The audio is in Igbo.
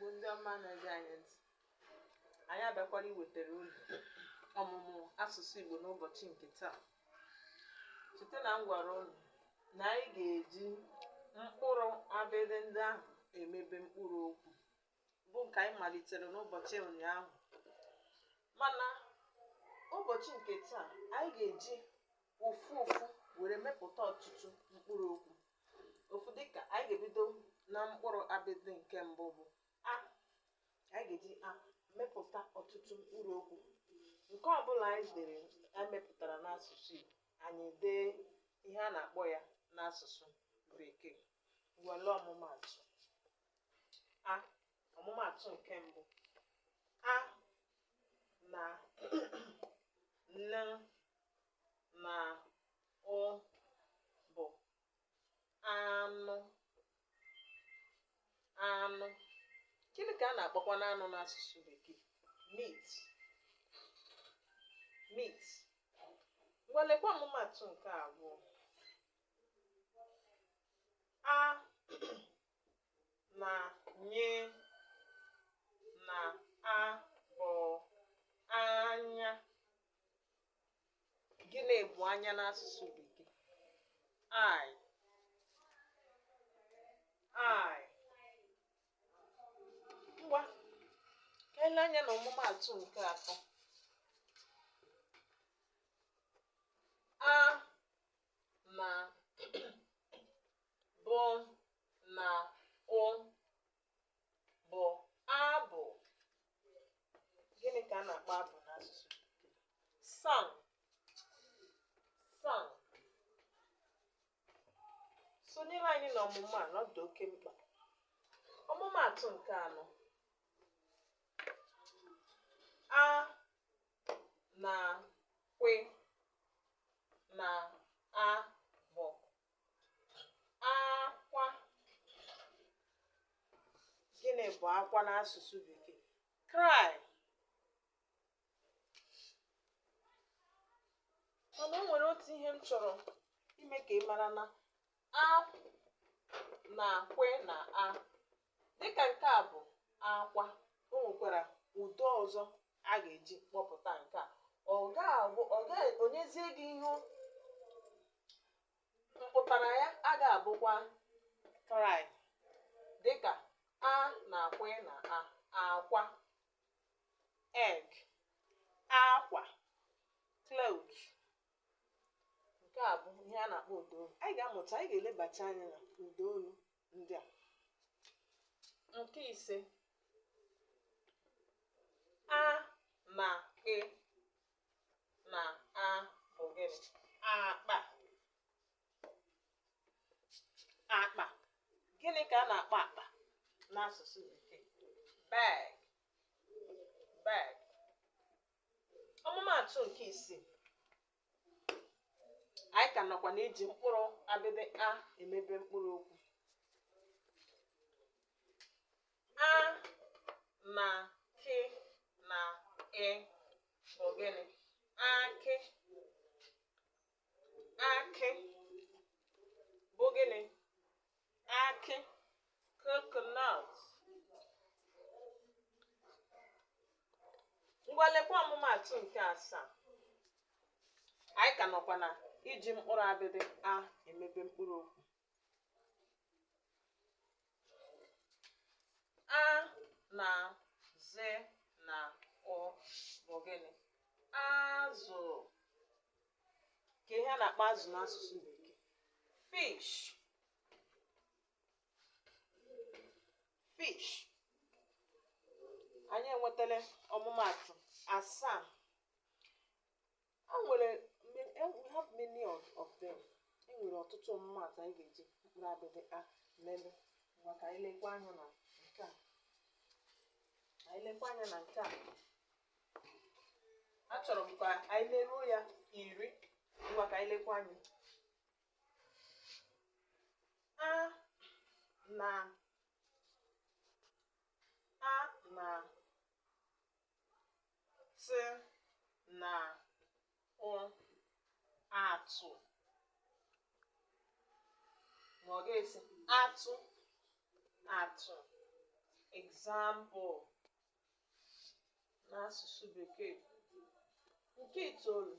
Igbo ndị ọma na-ege anyị ntị, anyị abịakwara iwetara unu ọmụmụ asụsụ Igbo n'ụbọchị nke taa. Cheta na m gwara unu na anyị ga-eji mkpụrụ abịdị ndị ahụ emebe mkpụrụ okwu, bụ nke anyị malitere n'ụbọchị ụnyaahụ. Mana ụbọchị nke taa, anyị ga-eji ofu ofu were mepụta ọtụtụ mkpụrụ okwu. Ofu dịka anyị ga-ebido na mkpụrụ abịdị nke mbụ bụ a. Anyị ga-eji a mepụta ọtụtụ mkpụrụ okwu. Nke ọbụla anyị dere, anyị mepụtara n'asụsụ Igbo, anyị dee ihe a na-akpọ ya n'asụsụ Bekee. Were ọmụmaatụ a. Ọmụmaatụ nke mbụ: a na n na ụ bụ anụ. Anụ, gịnị ka a na-akpọkwanụ anụ n'asụsụ Bekee? Meat, meat. Ngwa, lekwa ọmụmaatụ nke abụọ: a na ny na a bụ anya. Gịnị bụ anya n'asụsụ Bekee? Eye, eye. Ngwa, ka ele anya na ọmụmaatụ nke atọ: a na b na ụ bụ abụ. Gịnị ka a na-akpọ abụ n'asụsụ Bekee? Song, song. Sonyere anyị n'ọmụmụ a na ọ dị oke mkpa. Ọmụmaatụ nke anọ: a na kwe na a bụ akwa. Gịnị bụ akwa n'asụsụ Bekee? Cry. Mana o nwere otu ihe m chọrọ ime ka ị mara na a na kwe na a, dịka nke a bụ akwa, o nwekwara ụda ọzọ a ga-eji kpọpụta nke a. Ọ ga-abụ, ọ ga-enyezie gị ihe mpụtara ya a ga-abụkwa cry, dịka a na kwe na a, akwa, egg, akwa, cloth. Nke a bụ ihe a na-akpọ ụdaolu. Anyị ga-amụta, anyị ga-elebacha anya na ụdaolu ndị a. Nke ise: a na ị na a bụ gịnị? Akpa, akpa. Gịnị ka a na-akpọ akpa n'asụsụ Bekee? Bag, bag. Ọmụmaatụ nke isii, anyị ka nọkwa na-eji mkpụrụ abịdị a emebe mkpụrụ okwu. A na k na ị bụ gịnị? Akị, akị bụ gịnị? Akị, coconut. Ngwa, lekwa ọmụmaatụ nke asaa. Anyị ka nọkwa na iji mkpụrụ abịdị a emebe mkpụrụ okwu. A na z na ụ bụ gịnị? Azụ. Ka ihe a na-akpọ azụ n'asụsụ Bekee? Fish, fish. Anyị enwetala ọmụmaatụ asaa. O nwere, we have many of them. E nwere ọtụtụ ọmụmaatụ anyị ga-eji mkpụrụ abịdị a mebe. Ngwa, ka anyị lekwa anya na nke a. Anyị lekwa anya na nke a. Achọrọ m ka anyị leruo ya 10. Ngwa, ka anyị lekwa anya. A na a na t na ụ, atụ. Ma ọ ga-esi atụ, atụ. Example n'asụsụ Bekee. Nke itoolu.